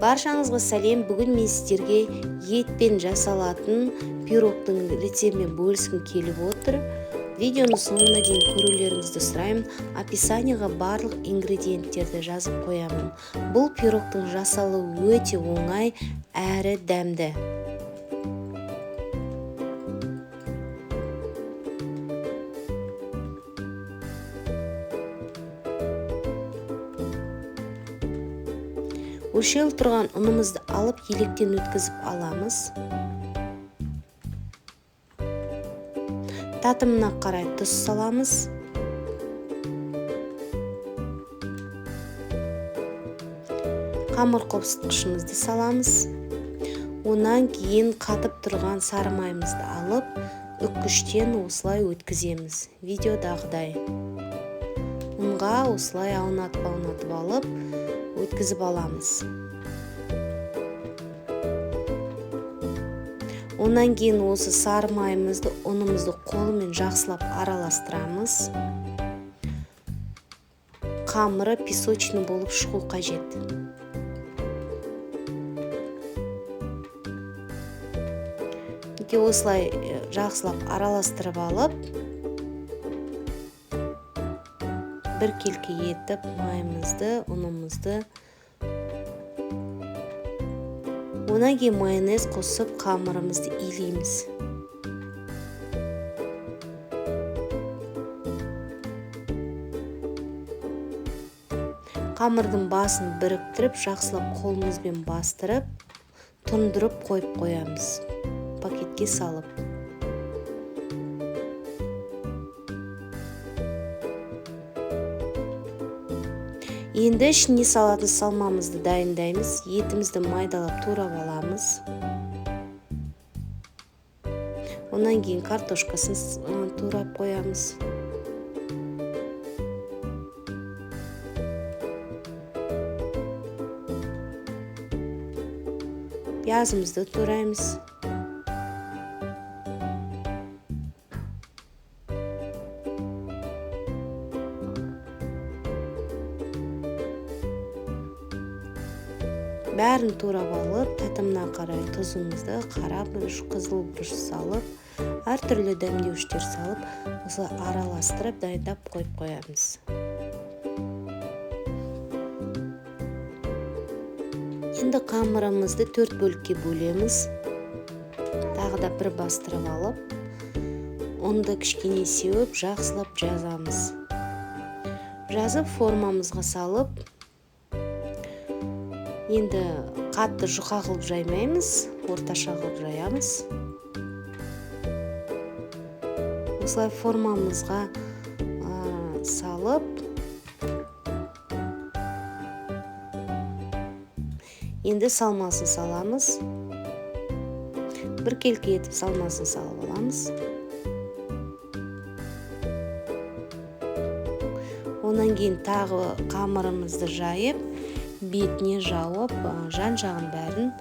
Баршаңызға сәлем. Бүгін мен сіздерге етпен жасалатын пирогтың рецептімен бөліскім келіп отыр. Видеоны соңына дейін көрулеріңізді сұраймын. Описанияға барлық ингредиенттерді жазып қоямын. Бұл пирогтың жасалуы өте оңай әрі дәмді. Өлшеулі тұрған ұнымызды алып електен өткізіп аламыз. Татымына қарай тұз саламыз. Қамыр қопсытқышымызды саламыз. Онан кейін қатып тұрған сары майымызды алып, үккіштен осылай өткіземіз. Видеодағыдай. Ұнға осылай аунатып-аунатып алып, өткізіп аламыз. Онан кейін осы сары майымызды, ұнымызды қолымен жақсылап араластырамыз. Қамыры песочный болып шығу қажет. Мінекей осылай жақсылап араластырып алып, бір келкі етіп майымызды, ұнымызды, одан кейін майонез қосып қамырымызды илейміз. Қамырдың басын біріктіріп, жақсылап қолымызбен бастырып, тұндырып қойып қоямыз, пакетке салып. Енді ішіне салатын салмамызды дайындаймыз. Етімізді майдалап турап аламыз. Онан кейін картошкасын турап қоямыз. Пиязымызды тураймыз. Бәрін турап алып, татымына қарай тұзымызды, қара бұрыш, қызыл бұрыш салып, әртүрлі дәмдеуіштер салып, осылай араластырып дайындап қойып қоямыз. Енді қамырымызды 4 бөлікке бөлеміз. Тағы да бір бастырып алып, ұнды кішкене сеуіп, жақсылап жазамыз. Жазып формамызға салып, енді қатты жұқа қылып жаймаймыз, орташа қылып жаямыз. Осылай формамызға салып, енді салмасын саламыз. Бір келкі етіп салмасын салып аламыз. Онан кейін тағы қамырымызды жайып, бетіне жауып, жан-жағын бәрін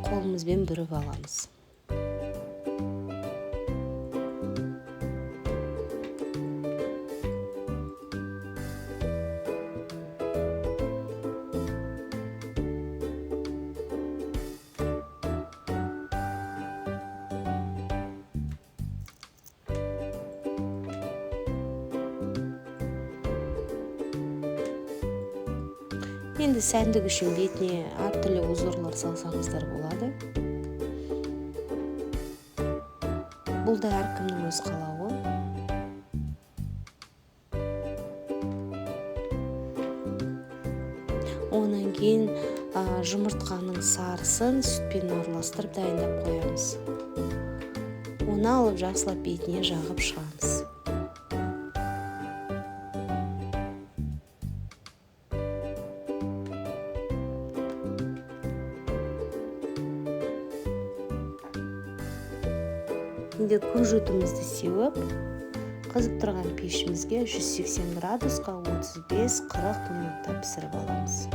қолымызбен бүріп аламыз. Енді сәндік үшін бетіне әртүрлі узорлар салсаңыздар болады. Бұл да әркімнің өз қалауы. Онан кейін жұмыртқаның сарысын сүтпен араластырып дайындап қоямыз. Оны алып жақсылап бетіне жағып шығамыз. Енді кунжутымызды сеуіп, қызып тұрған пешімізге 180 градусқа 35-40 минутта пісіріп аламыз.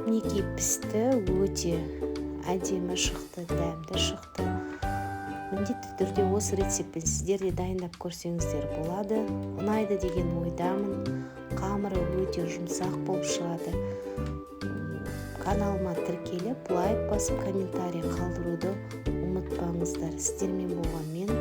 Мінекей пісті, өте әдемі шықты, дәмді шықты. Міндетті түрде осы рецептпен сіздер де дайындап көрсеңіздер болады, ұнайды деген ойдамын. Қамыры өте жұмсақ болып шығады. Каналыма тіркеліп, лайк басып, комментарий қалдыруды ұмытпаңыздар. Сіздермен болған мен.